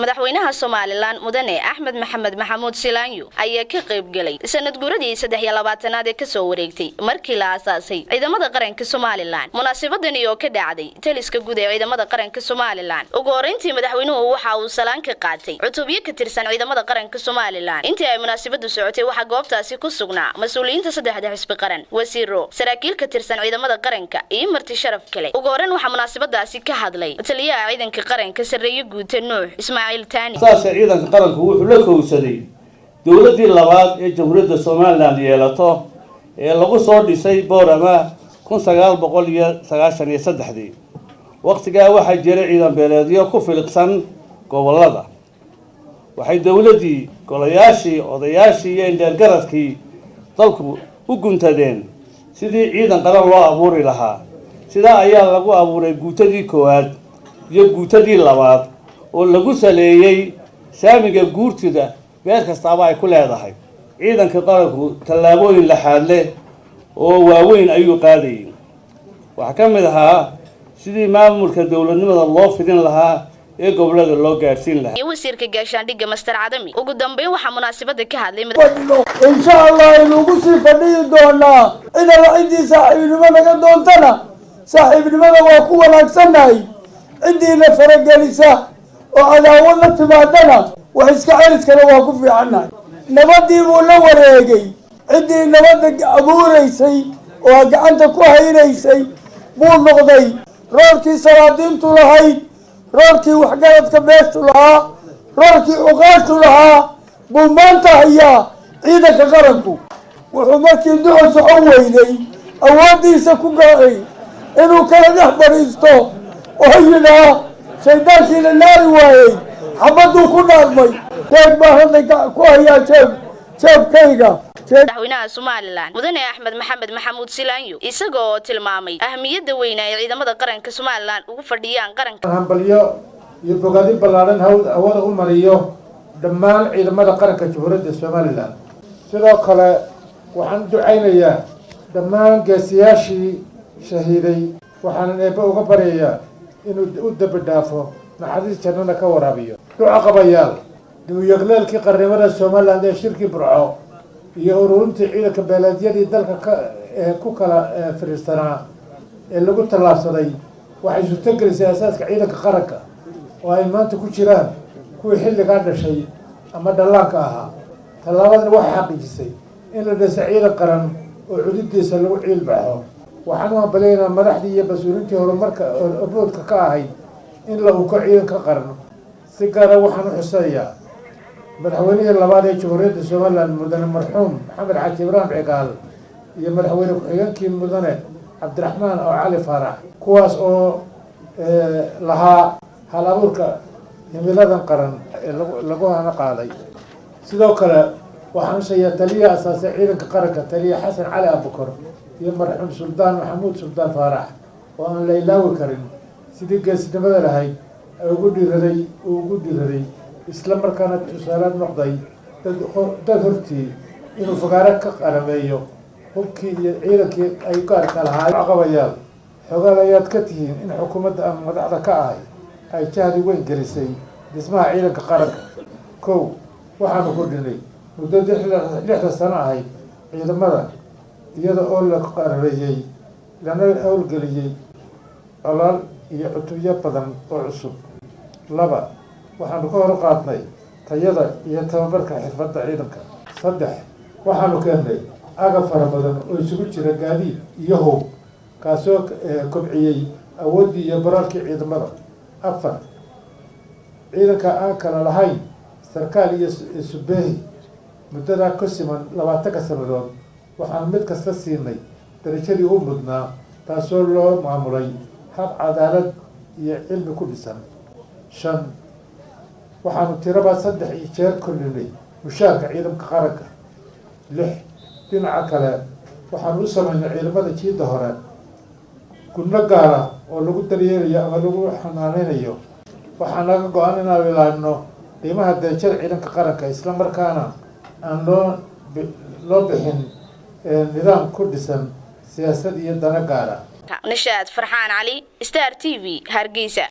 Madaxweynaha Somaliland, Mudane Axmed Maxamed Maxamuud Silaanyo, ayaa ka qayb gelay sanad guuradii 23aad ee kasoo wareegtay markii la aasaasay ciidamada qaranka Somaliland. Munaasabadani oo ka dhacday taliska guud ee ciidamada qaranka Somaliland. Ugu horeyntii, madaxweynuhu waxa uu salaan ka qaatay cutubyo ka tirsan ciidamada qaranka Somaliland. Intii ay munaasabadu socotay, waxaa goobtaasi ku sugnaa mas-uuliyiinta saddexda xisbi qaran, wasiiro, saraakiil ka tirsan ciidamada qaranka iyo marti sharaf kale. Ugu horeyn, waxaa munaasabadaasi ka hadlay taliyaha ciidanka qaranka, Sarreeye Guute Nuux Ismaaciil Taani. Aasaaska ciidanka qaranku wuxuu la kowsaday dowladdii labaad ee Jamhuuriyadda Somaliland yeelato ee lagu soo dhisay Boorama 1993-dii. Waqtigaa waxaa jiray ciidan beeleedyo ku filiqsan gobollada. Waxay dowladdii, golayaashii, odayaashii iyo indheergaradkii dalku u guntadeen sidii ciidan qaran loo abuuri lahaa. Sidaa ayaa lagu abuuray guutadii koowaad iyo guutadii labaad oo lagu saleeyey saamiga guurtida meel kastaaba ay ku leedahay. Ciidanka qaranku tallaabooyin laxaad leh oo waaweyn ayuu qaadayay. Waxaa ka mid ahaa sidii maamulka dowladnimada loo fidin lahaa ee gobollada loo gaadhsiin lahaa. Iyo wasiirka gaashaandhigga, Master Cadami. Ugu dambeyn, waxaa munaasabada ka hadlay Insha Allah aynuugu sii fadhiyi doonaa. Cid alla ciddii saaxiibnimo naga doontana, saaxiibnimada waa ku wanaagsannahay. Ciddiina faragelisa oo cadaawad la timaadana, wax iska celiskana waa ku fiicannahay. Nabadii buu la wareegay. Ciddii nabadda abuureysay oo gacanta ku haynaysay buu noqday. Roorkii salaadiintu lahayd, roorkii waxgaradka beeshu lahaa, roorkii cuqaashu lahaa buu maanta hayaa ciidanka qaranku. Wuxuu markii duco socon weyday awooddiisa ku gaaray inuu kala dhex fadhiisto oo yidhaa shaydaankiina naari waayey, xabaduu ku dhaarmay. Jeeg baan hadda ku hayaa, jeeb jeebkayga. Madaxweynaha Somaliland, Mudane Axmed Maxamed Maxamuud Silaanyo, isaga oo tilmaamay ahmiyadda weyn ay ciidamada qaranka Somaliland ugu fadhiyaan qaranka. Hambalyo iyo bogaadin ballaadhan hawada u mariyo dhammaan ciidamada qaranka Jamhuuriyadda Somaliland. Sidoo kale, waxaan u ducaynayaa dhammaan geesiyaashii shahiiday, waxaanan Eebbe uga baryayaa inuu u dembi dhaafo, naxariis jannana ka waraabiyo. Duco qabayaal, dib-u-yagleelkii qarnimada Somaliland ee shirkii Burco iyo ururintii ciidanka beeleedyadii dalka ka ee ku kala firiirsanaa ee lagu tallaabsaday waxay suurtogelisay asaaska ciidanka qaranka, oo ay maanta ku jiraan kuwii xilligaa dhashay ama dhallaanka ahaa. Tallaabadan waxay xaqiijisay in la dhisay ciidan qaran oo cududiisa lagu ciil baxo. Waxaan u hambalyaynaa madaxdii iyo mas-uuliintii horumarka hormoodka ka ahayd in la unko ciidanka qaran. Si gaara waxaan u xuseeyaa madaxweynihii labaad ee Jamhuuriyadda Somaliland, Mudane marxuum Maxamed Xaaji Ibraahim Cigaal, iyo madaxweyne ku-xigeenkii, Mudane Cabdiraxmaan oo Cali Faarax, kuwaas oo lahaa hal abuurka himiladan qaran ee lagu hana qaaday. Sidoo kale, waxaan xusayaa taliyaha asaasay ciidanka qaranka, Taliya Xasan Cali Abukor, iyo marxuum Suldaan Maxamuud Suldaan Faarax, oo aan la ilaawi karin sidii geesnimada lahayd ay ugu dhiiraday uu ugu dhiiraday, isla markaana tusaale noqday dad hortii inuu fagaaro ka qarameeyo hubkii iyo ciidankii ay gaarka lahaa. Qabayaal, xogaal ayaad ka tihiin in xukuumadda ama madaxda ka ahay ay jahdi weyn gelisay dhismaha ciidanka qaranka. Kow, waxaanu kordhinay muddadii 6da sano ahayd ciidamada, iyada oo la qarabeeyey lana howlgeliyey colaal iyo cutubyo badan oo cusub. Laba, waxaanu ka hor qaadnay tayada iyo tababarka xirfadda ciidanka. Saddex, waxaanu keennay agab fara badan oo isugu jira gaadiid iyo hub, kaasoo kobciyey awooddii iyo baraalkii ciidamada. Afar, ciidanka aan kala lahayn sarkaal iyo subeehi muddadaa ku siman 20ka sannadood, waxaan mid kasta siinay darajadii u mudnaa, taasoo loo maamulay hab cadaalad iyo cilmi ku dhisan. Shan, waxaanu tiraba saddex iyo jeer kordhinay mushaarka ciidanka qaranka. Lix, dhinaca kale, waxaanu u sameynay ciidamada jiidda hore gunno gaara oo lagu daryeelayo ama lagu xanaaneynayo. Waxaa naga go-an inaan ilaalino qiimaha darajada ciidanka qaranka, isla markaana aan loo bixin nidaam ku dhisan siyaasad iyo dano gaara. Nishaad Farxaan Cali, Star TV, Hargeysa.